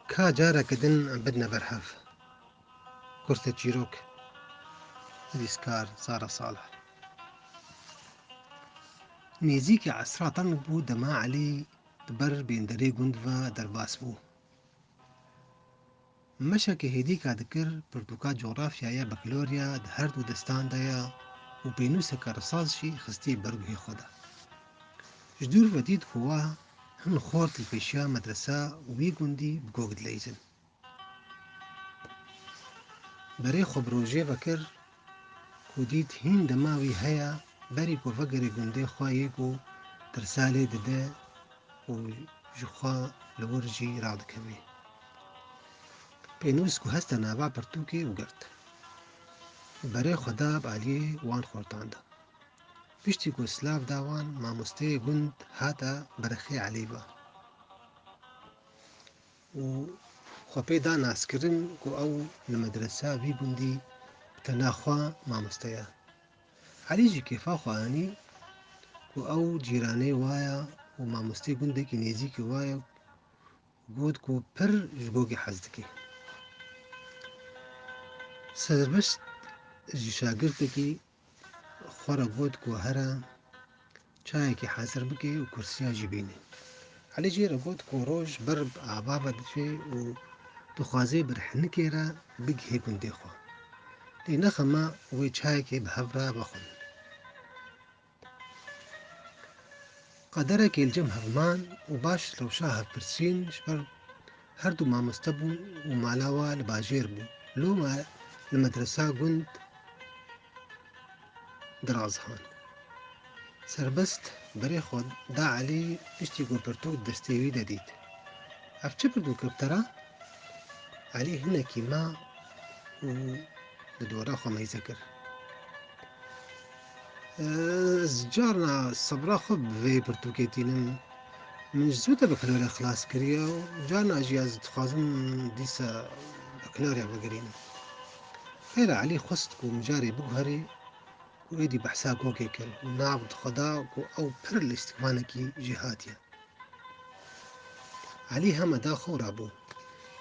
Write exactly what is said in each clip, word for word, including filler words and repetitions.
Ka careke din em bidine ber hev. Kurse çîrok, nivîskar Zara Salih. Nêzîkî esra teng bû, dema Elî di ber bênderê gund ve derbas bû. Meşeke hêdîka dikir, pirtûka cografyaya bakalorya di her du destan de ya û pênûseke risaz jî xistiye ber guhê xwe de. Ji dûr ve dît ku wa hin xort li pêşiya medresa wî gundî bi gog dileyzin. Berê xwe bi rojê ve kir ku dît hîn dema wî heye, berî ku vegere gundê xwe yê ku tirsa lê dide û ji xwe li wir jî radikeve. Pênûs ku heste nava pirtûkê û girt. Berê xwe da bi aliyê wan xortan de. Piştî ku silav da wan, mamosteyê gund hate berexê Elî ve û xwe pê da naskirin ku ew li medresa vî gundî bi tena xwe mamoste ye. Elî jî kêfa xwe anî ku ew cîranê wa ye û mamosteyê gundekî nêzîkî wa ye, got ku pir ji gogê hez dike. Serbest ji şagirtekî xwe re got ku here çayekê hazir bike û kursiya jî bîne. Elî jê re got ku roj ber bi ava ve diçe û dixwaze bi rihinikê re bigihê gundê xwe. Lê nexema wê çayekê bi hev re vexwin. Qederekê li cem hev man û baş rewşa hevpirsîn ji ber her du mamoste bûn û mala wa li bajêr bû. Loma li medresa gund dirazhan. Serbest berê xwe da Elî, piştî ku pirtûk di destê wî de dît. Ev çi pirtûk e bi te re? Elî hinekî ma û li dora xwe meyze kir. Ez carna sebra xwe bi vê pirtûkê tînim. Min ji zû de bakalorya xilas kiriye û carna jî ez dixwazim dîsa bakalorya bigirînim. Peyra Elî xwest ku mijarê biguherê û êdî behsa gogê kir û nav di xwe da ku ew pir lîstikvanekî jêhatî ye. Elî hema da xwe rabû.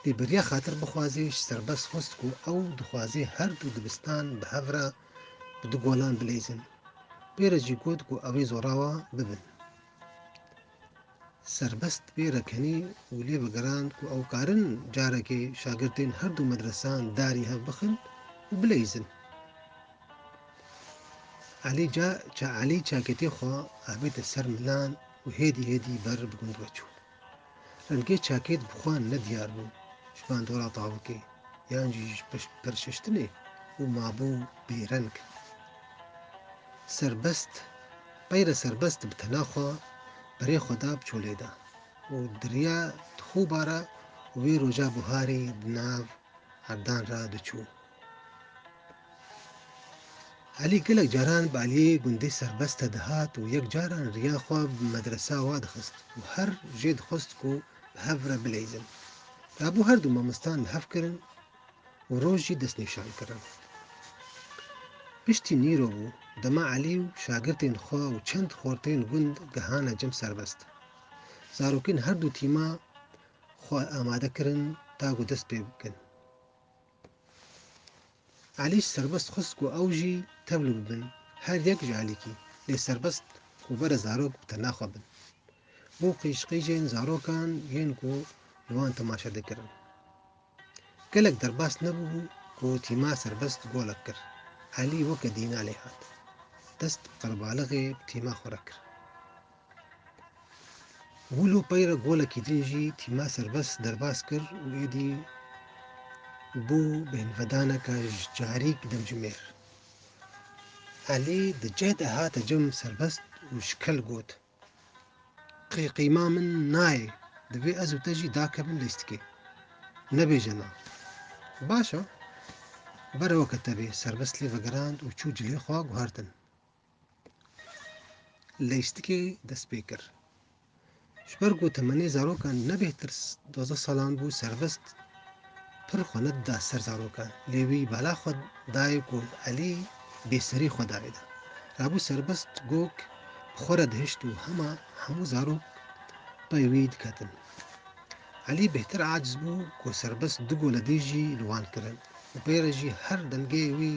Lê beriya xatir bixwazê ji Serbest xwest ku ew dixwazê her du dibistan bi hev re bi du golan bileyzin. Pê re jî got ku ew ê zora wa bibin. Serbest pê re kenî û lê vegerand ku ew karin carekê şagirtên her du medresan darî hev bixin û bileyzin. Elî ca, ça-, Elî çakêtê xwe avête ser milan û hêdî hêdî ber bi gund ve çû. Rengê çakêt bi xwe ne diyar bû ji bandora tawikê, yan jî ji piş-, pirşiştinê û mabû bêreng. Serbest, peyre Serbest bi tena xwe berê xwe da bi çolê de û di riya dixûba re û wê roja buharî di nav erdan re diçû. Elî gelek caran bi aliyê gundê Serbest de dihat û yek caran riya xwe bi medresa wa dixist û her jê dixwest ku bi hev re bileyzin. Rabû her du mamostan bi hev kirin û roj jî destnîşan kirin. Piştî nîro bû, dema Elî û şagirtên xwe û çend xortên gund gihane cem Serbest. Zarokên her du tîma xwe amade kirin ta ku dest pê bikin. Elî ji Serbest xwest ku ew jî tevlî bibin, her yek ji alîkî, lê Serbest ku bere zarok bi tena xwe bin. Bû qîjqîjên zarokan yên ku li wan temaşe dikirin. Gelek derbas nebûbû ku tîma Serbest golek kir. Elî weke dîna lê hat. Dest bi qerbalixê bi tîma xwe re kir. Wilo peyre golekî din jî tîma Serbest derbas kir û êdî bû bêhnvedaneke ji carîk demjimêr. Elî di cih de hate cem Serbest û ji kel got, "Qî qîma min nayê, divê ez û te jî dakevin lêstikê. Nebêje na." "Baş e, bere weke te bê." Serbest lê vegerand û çû cilê xwe guhertin. Leyştikê dest pê kir. Ji ber ku temenê zarokan ne bêhtir s-, duwazdeh salan bû, Serbest pir xwe nedida ser zarokan. Lê wî bala xwe dayê ku Elî bêserî xwe dayê de. Rabû Serbest gok bi xwe re dihişt û hema hemû zarok pey wî diketin. Elî bêhtir aciz bû ku serbest du gola dî jî li wan kirin û pê re jî her dengê wî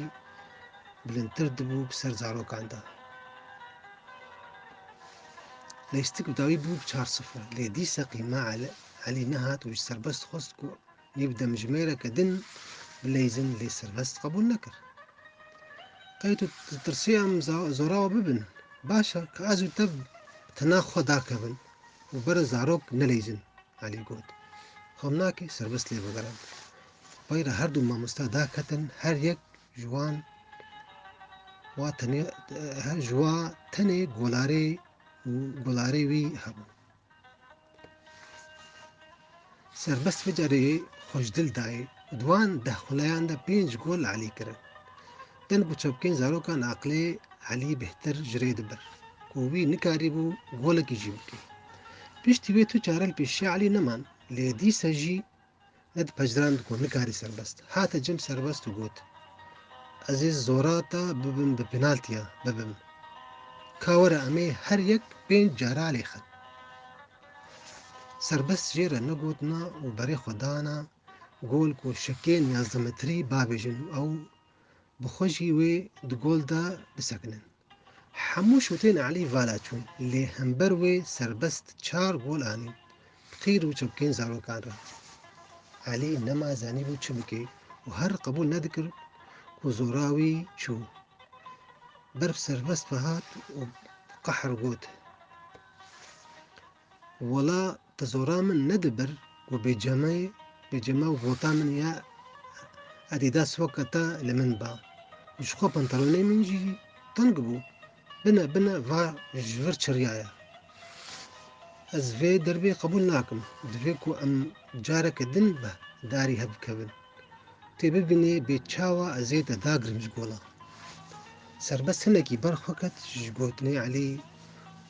bilindtir dibû bi ser zarokan de. Leyistik bi dawî bû bi çar sifir, lê dîsa qîma Elî, Elî nehat û ji serbest xwest ku wî bi demjimêreke din bileyzin, lê serbest qebûl nekir. Qey tu ditirsî em za-, zora we bibin? Baş e, ka ez û te bi tena xwe dakevin û bere zarok neleyzin, Elî got. Xem nake, serbest lê bigerin. Pey re her du mamosta daketin, her yek ji wan wa tenê, her ji wa tenê golarê û golarê wî hebû. Serbest vê carê xweşdil dayê û di wan deh xuleyan de pênc gol Elî kirin. Deng û çepkên zarokan aqilê Elî bêhtir ji rê dibir ku wî nikarîbû golekî jî bike. Piştî wê tu çare li pêşiya Elî neman, lê dîsa jî nedipejirand ku nikarî serbest. Hate cem serbest û got, "Ez ê zora te bibim bi penaltiya bibim. Ka were em ê her yek pênc cara lêxin." Serbest jê re negotina û berê xwe dana gol ku şikên yazdeh metrî bavêjin û ew bi xwe jî wê di gol de bisekinin. Hemû şûtên Elî vala çûn, lê hember wê serbest çar gol anîn, bi qîr û çepkên zarokan re. Elî nema zanîbû çi bike û her qebûl nedikir ku zora wî çû. Ber bi serbest ve hat û bi qehr got, "Wela te zora min nedibir ku bêcemeyê, bêceme û bota min ya Adidas weke te li min ba. Û ji xwe pantalonê min jî teng bû. Bine, bine, va ji vir çiriyaya. Ez vê derbê qebûl nakim. Divê ku em careke din bi darî hev bikevin. Tê bibînê bê çawa ez ê te dagirim ji gola." Serbest hinekî ber xwe ket ji gotinê Elî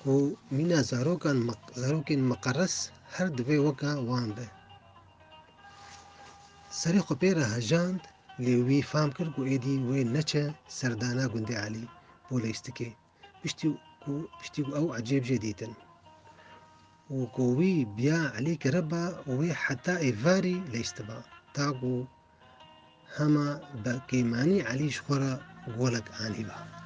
ku mîna zarokan mek-, zarokên meqeres her divê weke wan be. Serê xwe pê re hejand, lê wî fam kir ku êdî wê neçe serdana gundê Elî bo leyistikê. Piştî ku, piştî ku ew ecêb jê dîtin û ku wî biya Elî kiriba û wê heta êvarî leystiba, ta ku hema bi kêmanî Elî ji xwe re golek anîba.